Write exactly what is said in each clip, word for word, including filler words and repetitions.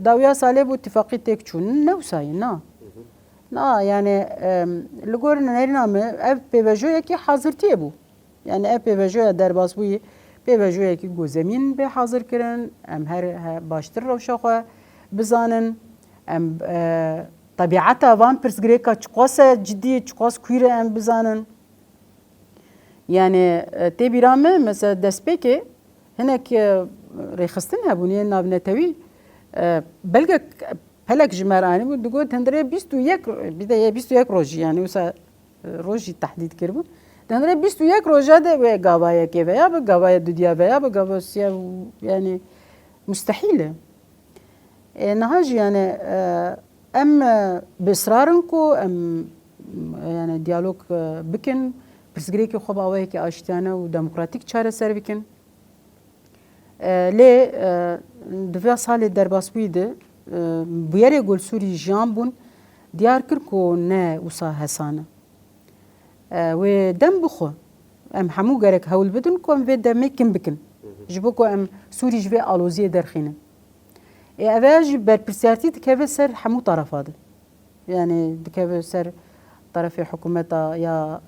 Dawiya salê bû tifaqî têk çûn. Ne wisa ye, na. Na, yani, em, li gor nerîna min ev pêvejoyekî hazirtiyê bû. Yani ev pêvejoya derbasbûyî, pêvejoyekî ku zemîn bê hazir kirin, em her he-, baştir rewşa xwe bizanin, em, e, tebiata van pirsgirêka çiqas e cidî, çiqas kûr e em bizanin. Yani, e, tê bîra min, mesela destpêkê hinek, e, rêxistin hebûn yên navnetewî, e, belge pelek ji me re anîbû, digot hundirê bîst û yek ro-, bir de ye bîst û yek rojî, yani wisa, e, rojî tehdîd kiribûn. Di hundirê bîst û yek roja de wê gava yekê veya bi, gava ya dudiya veya bi, gava siya, yani mustehîl e. E, niha jî yani, e, em, e, bi israr in ku em, e, yani diyalog, e, bikin, pirsgirêkê xwe bi awayekî aştiyane û demokratîk çareser bikin. E, lê, e, di vê salê derbasbûyî de, e, bûyerê ku li Sûrî jiyan bûn, diyar kir ku ne wisa hesan e. E, wê dem bixwe. Em hemû gerek hewl bidin ku em vê demê kin bikin. Ji bo ku em Sûrî ji vê aloziyê derxînin. Ê, ev ya jî berpirsiyartî dikeve ser hemû tarafa de. Yani dikeve ser tarafê hikûmeta ya,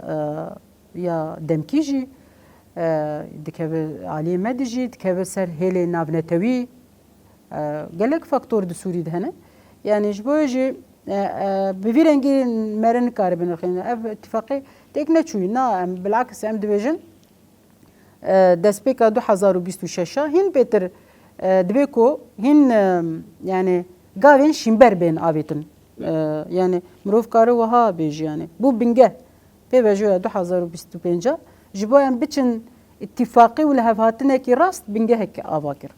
e, ya demkî jî, e, dikeve aliyê me de jî, dikeve ser hêlê navnetewî. E, gelek faktor di Sûrî de hene. Yani ji bo jî, e, e, bi vî rengî me re nikare binirxîne. Ev îtîfaqê têk neçûyî. Na, em bilakis em dibêjin, e, destpêka du hezar û bîst û şeş a hîn bêtir, e, divê ku hîn, e, yani gavên şînber bên avêtin. E, yani mirov kare wiha bêjî yani. Bû bingeh. Pêvejoya du hezar û bîst û pênc a ji bo em biçin îtîfaqî û lihevhatinekî rast bingehek ava kir.